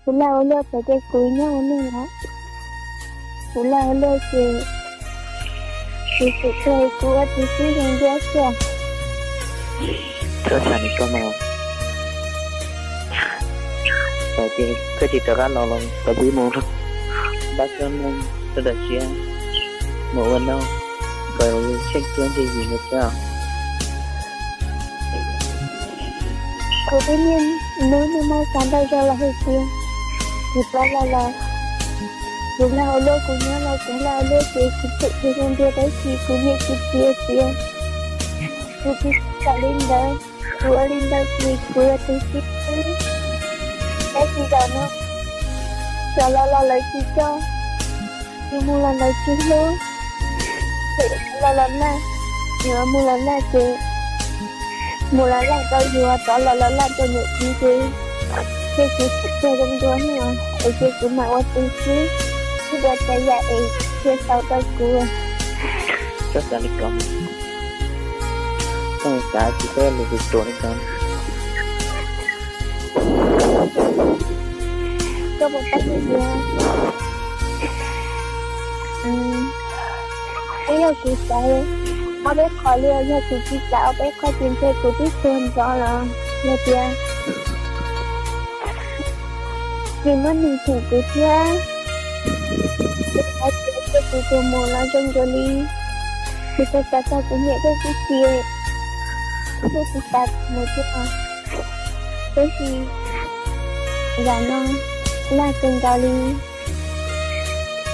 Kuv lag ua luaj txawm tias kuv nyob ua neej na, kuv lag ua luaj ces kuv tseem kawg kuv ua tus xib zoo dua xwb. Txhob xav li ko mas, txawm tias koj tsis rov qab los los kuv mus npaj txoj neej sawv daws siab mus ua noj kom tsheej cuab ntsej yim mus thiab. Kuv twb niaj hnub niaj hmo xav nrog zog los hais tias kuv rov los los, kuv lag ua luaj, kuv nyob los kuv lag ua luaj ces kuv tseem tus zoo dua tab sis kuv niam tsis txiav tias kuv tsis kam li ntawd. Kuv ua li ntawd ces kuv yog tus xib xwb. Tab sis zaum no, xyov los los lawv tsis coj, yus mus los lawv tsis hlub, los los laj, yuav mus los laj ces mus los laj rau yuav, rov los los laj rau niam txiv ces, ces kuv tseem tus zoo dua no es ces kuv mam ua tus xib, xib dua cov yam es thiaj tau rau kuv. Txhob xav li ko, koj xav tsis txhob lus tus ruam li ko. Koj puas paub tias, twb yog kuv xaiv ob peb qho li, yog kuv tsis xaiv ob peb qho ces ntshe kuv twb tuag ntxov los yog tias tsis muaj neeg cheem kuv thiab. Kuv xav tias kuv tus mus los zoo dua li, kuv xav xav txog kuv niam thiab kuv txiv, kuv tsis xav mus thiab. Tab sis zaum no laj kawg nkaus li,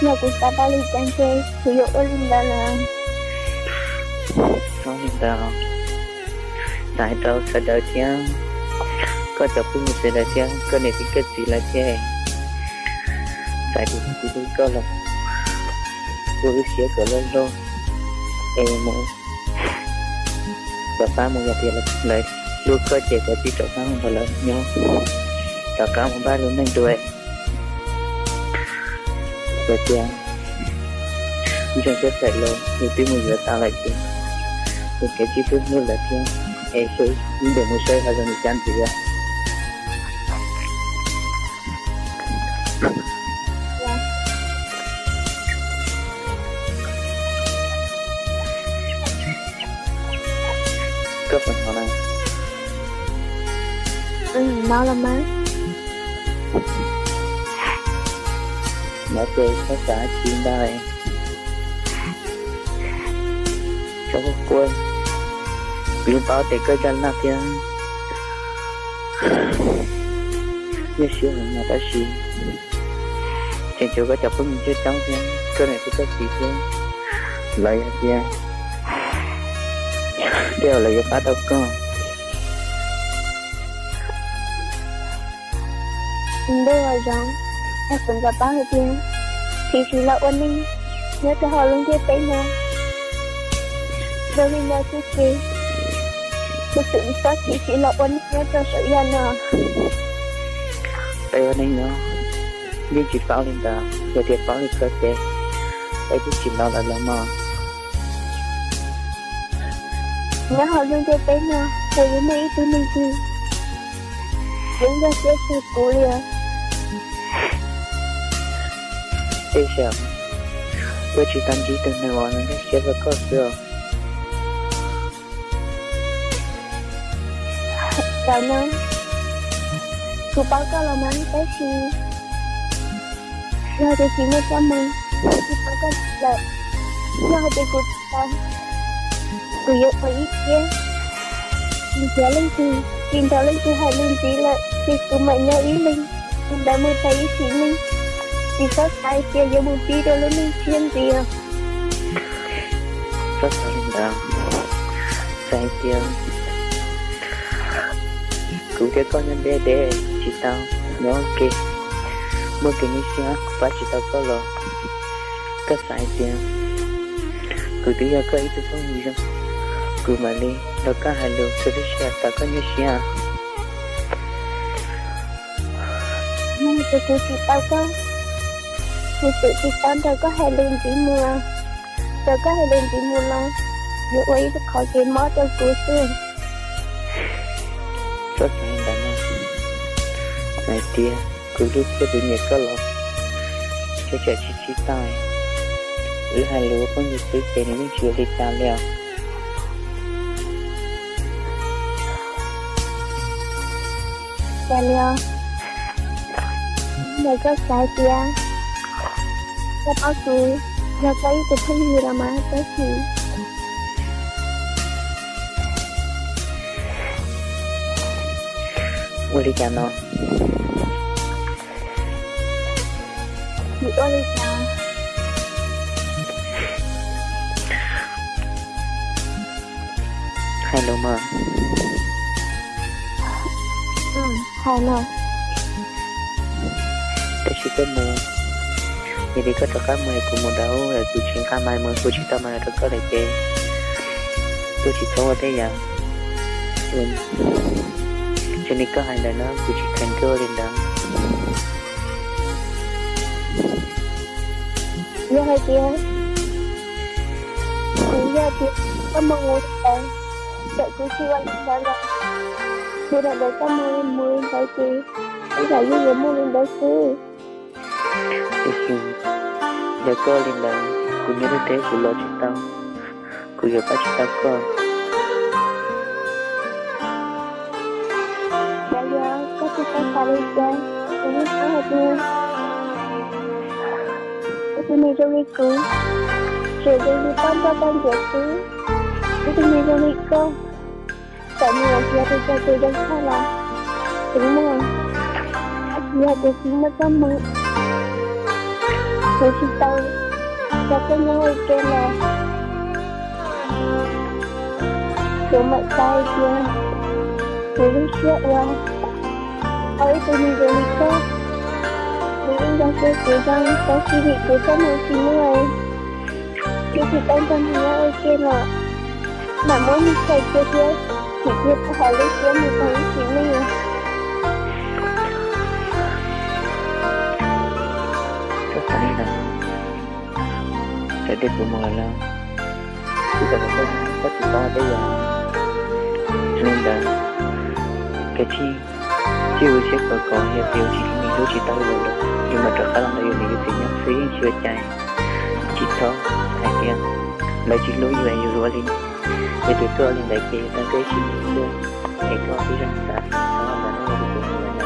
yog kuv xav tau li cas ntshe kuv yuav ua li ntawd lawm. Txhob li ntawd, xav rau sawv daws thiab, koj cov phooj ywg sawv daws thiab koj niam thiab koj txiv lawv thiab. Xav tias kuv hlub koj los kuv hlub siab kom loj loj es mus rov qab mus, yog tias lawv hlub koj ces kav tsij rov qab mus nrog lawv nyob, rov qab mus npaj lub neej dua. Yog tias ntseeg koj txhais los yus twb mus yuav tas lawm ces yus kav tsij hlub hlub lawv thiab, es seb ib ntus mus saib ho zoo li cas ntxiv. Koj puas hnov na? Hnov los mas. Hnov ces txhob xav tsis ntau. Txhob quaj quaj, kuv yeej paub tias koj zaj laj thiab nyuaj siab heev no tab sis tseem tshuav koj cov phooj ywg coob coob thiab koj niam thiab koj txiv thiab, lawv yog tias tej zaum lawv yuav pab tau koj. Ntuj uas zoo, kuv nco paub hais tias tshwm sim los ua neej nyob rau hauv lub ntiaj teb no zoo li no xwb ces kuv tseem txhob tshwm sim los ua neej nyob rau saum yaj no. Peb ua neej nyob yeej tsis paub li ntawd, yog tias paub li ko ces peb twb tsis los lawm los mas. Nyob hauv lub ntiaj teb no tsuas yog muaj ib tug neeg twg yeej nkag siab tshua kuv li os. Tej zaum koj tsis tau ntsib tus neeg uas nws nkag siab rau koj xwb os. Zaum no kuv paub koj los mas tab sis yog tias tsis muaj koj mus, kuv tsis paub koj lawm. Yog hais tias kuv tsis paub, kuv yuav ua ib siab tsis nrhiav leej twg, tsis nrog leej twg hais lus ntxiv lawm ces kuv mam nyob ib leeg li ntawd mus tag ib sim neej, tsis txhob xav tias yuav mus pib dua lub neej tshiab ntxiv. Txhob xav li ntawd, xav hais tias kuv thiab koj nyob deb deb tsis tau nyob ua ke, muaj kev nyuaj siab kuv pab tsis tau koj los koj xav hais tias kuv twb yog koj ib tug phooj ywg zoo, kuv mam li nrog koj hais lus txhua txhua tsav kom koj nyuaj siab. Yog tias kuv tsis tau koj, kuv tseem tsis tau nrog koj hais lus ntxiv mus, nrog koj hais lus ntxiv mus los yuav ua ib qho kev mob rau kuv xwb. Txhob xav li ntawd no, xav hais tias tus hlub thiab tus nyiam koj los, koj tsam tsis txib tau. Wb hais lus ua phooj ywg xwb ces nws yeej tsis ua li cas li os. Cas li os, ntawm koj xav tias koj paub kuv yog koj ib tug phooj ywg los mas tab sis ua li cas no? Tsis ua li cas. Hais lus mas. Hais mas. Tab sis koj mus, yog li koj rov qab mus es kuv mus dawb, kuv tsis nqa mas mus, kuv tsis tau mas rau koj lawm ces kuj tsis txhob ua tej yam. Tsis li koj hais ntawd no, kuv tsis kheev koj ua li ntawd. Yog hais tias kuv yog tias koj mus ua li ntawd, txawm kuv tsis ua li ntawd los, kuv rau ntawd koj mus mus li ntawd ces ib yam yeej yuav muaj li ntawd xwb. Tiam sis yog koj li ntawd, kuv nyob lub teb kuv los tsis tau, kuv yuav pab tsis tau koj. Yog koj tsis tau xav li cas, kuv yeej paub hais tias ib tug neeg zoo li kuv, tsuas zoo li pab nroj pab ntsuav xwb. Ib tug neeg zoo li koj, txawm nws yuav hais tias tus zoo tshaj los kuv muaj, tab sis yog tias kuv muaj koj mus, kuv tsis tau, txawm koj nyob ua ke los kuv mam xav hais tias kuv lub siab ua, ua ib tug neeg zoo li koj, kuv yeej nkag siab kuv zoo, tab sis vim kuv txoj hmoo tsis muaj, kuv tsis tau nrog nws nyob ua ke los mam muab nws txhais cia thiab tsim cia rau hauv lub siab mus tau ib sim neej. Koj xav li ntawd, txawm tias kuv mus lawm los kuv txawm kom koj tsis tau tej yam li ntawd. Kav tsij, tsij ua siab khuav kom yog tias tsis hlub tsis tau yus lawm, yus mam rov qab los ntawm yus niam yus txiv nyob xwb yeej tsis ua cas. Tsis txhob hais tias lawv tsis hlub yus es yus ua li, yog tias koj ua li ntawd ces yus tau koj ib sim neej xwb, es koj tib zoo xav txhob ua ntawd no.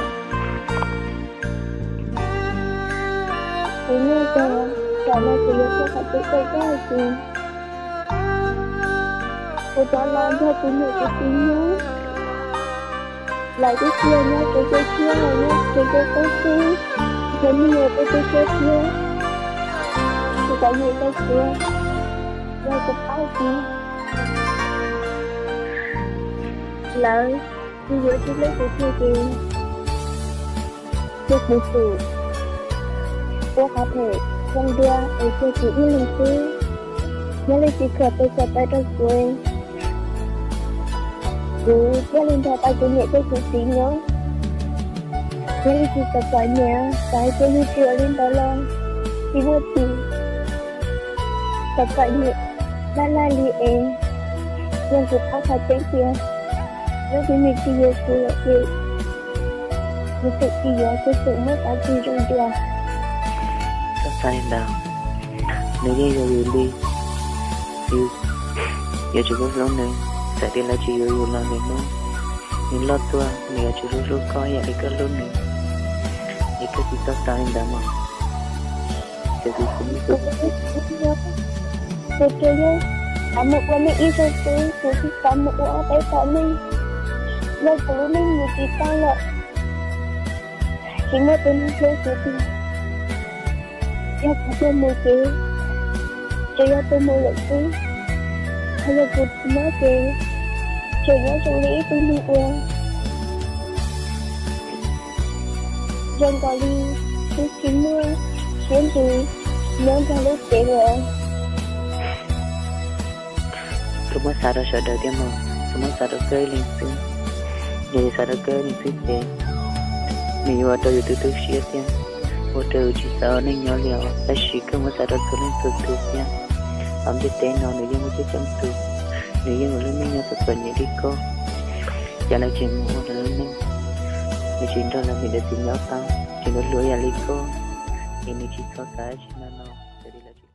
Kuv nyiam koj, tsam no kuv yuav tuaj qhov twg koj koj hais tias kuv rov los nrog kuv niam kuv txiv nyob. Lawv twb tsis yog nyob kev cai tshiab, nyob kev cai qub xwb, nrhiav me nyuam tu tu siab thiab. Kuv txom nyem rau kuv, yog kuv paub tias lawv tsis yuav tsis hlub kuv tiag ces cia kuv tsum ua qhov phem zoo dua es cia kuv ib leeg xwb. Nyob li tsis khuam tes khuam taw rau kuv, kuv thiaj li nrog tau kuv niam thiab kuv txiv nyob. Nyob li tsis txom txom nyem, xav hais tias yus tsis ua li ntawd los tsis muaj txim. Txom txom nyem laj laj li es, yog kuv paub qhov tseeb tias leej twg nws tsis yuav kuv lawm ces kuv tseem tsis yuav, kuv tseem muab kav tsij zoo dua. Koj xav li ntawd, nws yeej yog yus li, yus yuav tsum hlub hlub nws. Txawm tias lawv tsis yuav yus los nws hnub nws loj tuaj nws yuav tsum hlub hlub koj ib yam li koj hlub nws. Es koj tsis txhob xav li ntawd mog. Ces kuv, kuv, kuv tsuas yog xav mus ua neej ib zaug xwb, kuv tsis xav mus ua ob peb tom neej. Yog kuv lub neej mus tsis tau lawm, tsis muaj tus neeg hlub kuv tiag, yog kuv tuag mus ces tsuas yog tuag mus lawm xwb. Ho yog kuv tsis nyob ces tsuas nyob zoo li ib tug neeg uas zoo nkaus li twb tsis muaj siab ntsws nyob nrog lub cev lawm. Koj muab xav rau sawv daws thiab mog, koj muab xav rau koj ib leeg xwb. Yog yus xav rau koj ib leeg xwb ces nws yuav ua rau yus tu tu siab thiab ua rau yus tsis xav ua neej nyob li os. Tab sis koj muab xav rau txhua leej txhua tus thiab, hauv ntiaj teb no nws yeej muaj coob coob tus, nws yeej ua lub neej nyob txom txom nyem li koj. Cas lawv tseem mus ua lawv lub neej, nws tsis nrog lawv niam lawv txiv nyob tau, tsis nrog luag yam li koj, es nws tsis txhob xav tsis no no, txawm li lawv tsis